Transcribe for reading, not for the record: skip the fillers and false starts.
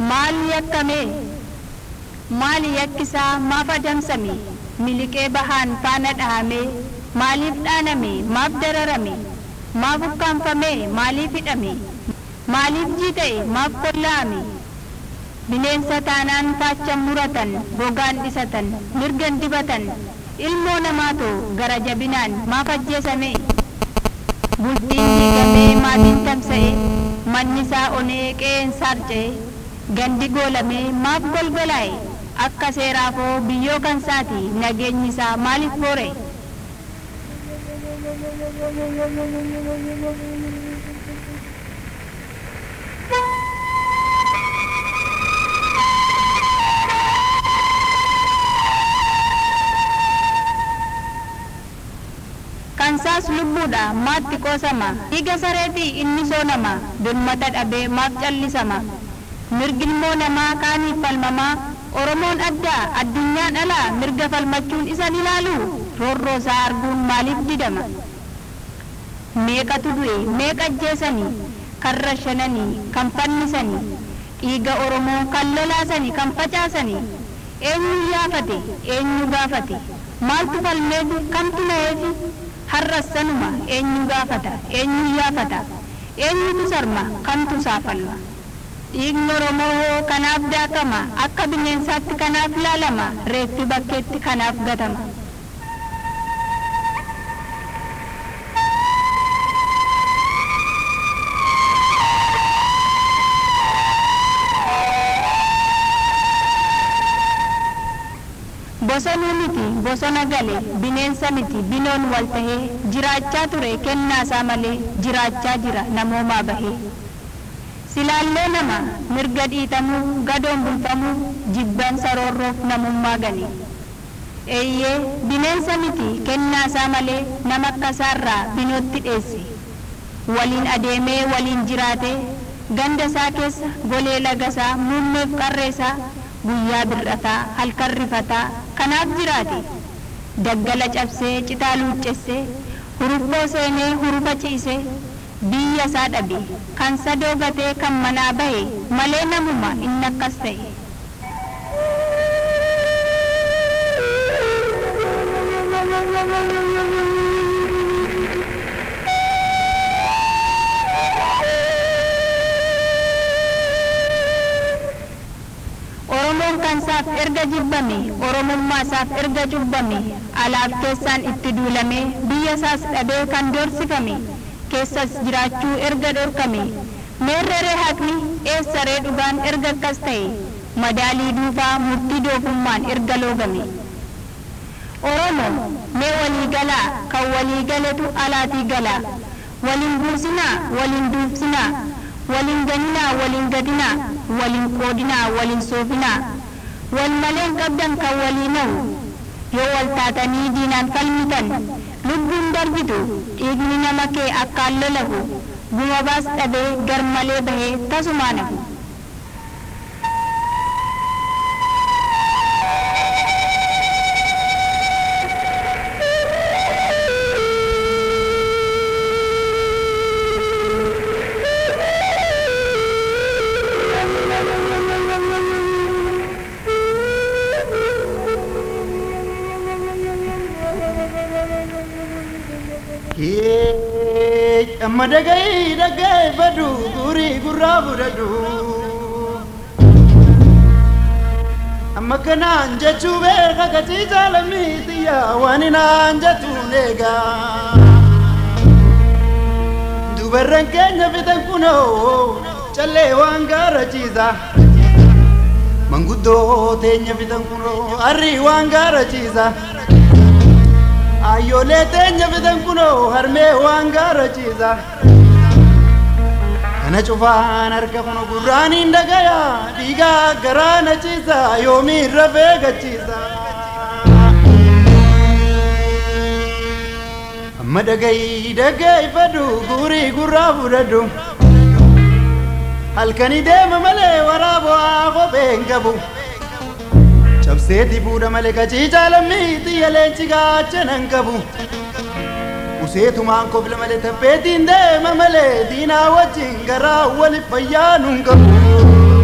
Maal yakkamee? Maal yakkisaa maaf adamsame? Miliqee bahaan faana dhahamee maaliif dhaaname? Maaf dararame? Maaf ukkaanfame? Maaliif hidhame? Maaliif jiita'e? Maaf kollaa'ame? Bineensa taanaan faacha muratan, gogaan dhisatan, mirgan dibatan, ilmoo namaatoo gara jabinaan maaf ajjeesame? Bultiin diigamee maatiin tamsa'e, manni isaa onee qe'een sarca'e, gandi goolamee maaf golgolaa'e? Akka seeraafoo biyyoo kan saati nageenyi isaa maaliif boore? Kansaas lubbuudha maatti qoosama, dhiiga sareetii inni soonama, birmata dhabee maaf callisama? Mirgi ilmoo namaa kaaniif falmamaa, Oromoon addaa addunyaan alaa mirga falmachuun isan ilaalu, roorroo isaa arguun maaliif didama? Meeqatu du'e, meeqa ajjeesanii, kan rashananii, kan fannisanii, dhiiga Oromoo kan lolaasanii, kan facaasanii, eenyu yaafate, eenyu gaafate, maaltu falmeefi, kamtu na'eefi? Har'as sanuma eenyu gaafata, eenyu yaafata, eenyutu sarma, kamtu saafalma? Dhiigni Oromoo hoo kanaaf daakama, akka bineensaatti kanaaf laalama, reeffi bakkeetti kanaaf gatama. Bosonuu miti bosona gale, bineensa miti binoon wal tahee, jiraachaa ture kennaasaa malee, jiraachaa jira namoomaa bahee. Silaallee nama mirga dhiitamuu, gadoon bulfamuu, jibbansa roorroof namummaa gane. Eeyyee bineensa miti kennaasaa malee, nama akkasaarraa binootti dheesse. Waliin adeemee waliin jiraatee, ganda isaa keessa golee lagasaa, muummeef qarreesaa, guyyaa bir'ataa, halkan rifataa, kanaaf jiraate. Daggala cabsee citaa luuccessee, huruffoo seenee hurufa ciisee, biyya isaa dhabe, kan sadoo gatee kan manaa bahe, malee namuma inni akkas ta'e. Oromoon kan isaaf erga jibbame, Oromummaa isaaf erga cubbame, alaaf keessaan itti duulame, biyya isaas dhabee kan doorsifame, keessas jiraachuu erga dhorkame, meerreree haqni eessaree dhugaan erga akkas ta'e, madaalii duufaa murtii doofummaan erga loogame. Oromoo mee walii galaa, kan walii galetu alaatii galaa, waliin buusinaa, waliin duufsinaa, waliin ganinaa, waliin gatinaa, waliin qoodinaa, waliin soofinaa, wal maleen qabdan kan walii na'u, yoo wal taatanii diinaan falmitan, lubbuun darbitu dhiigni nama kee akkaan lolahu, guma baas dhabee gar malee bahee tasumaa nafu. Amma dhagahi dhaggeeffadhu gurii gurraa fudhadhu. Amma kanaan jechuu beeka gatii jaalamiitiyya waan inaan jettuun eegaa. Dubarran keenya fitan kunoo callee waan gaara ciisa. Manguddoo teenya fitan kunoo harrii waan gaara ciisa. Ayyoolee teenya fitan kunoo harmee waan gaara ciisa. Kana cufaan harka kuno gurraan hin dhagaya dhiigaa garaa na ciisa yoomiin rafee gachiisa. Amma dhagahi dhaggeeffadhu gurii gurraa fudhadhu. Halkanii deema malee waraaboo kophee hin qabu. Cabseeti fuudha malee qaciicaa lammiitti yaleenchi gaachana hin qabu. Useetumaan kofla malee tapheetiin deema malee diinaa wajjin garaa waliif fayyaa nu hin qabu.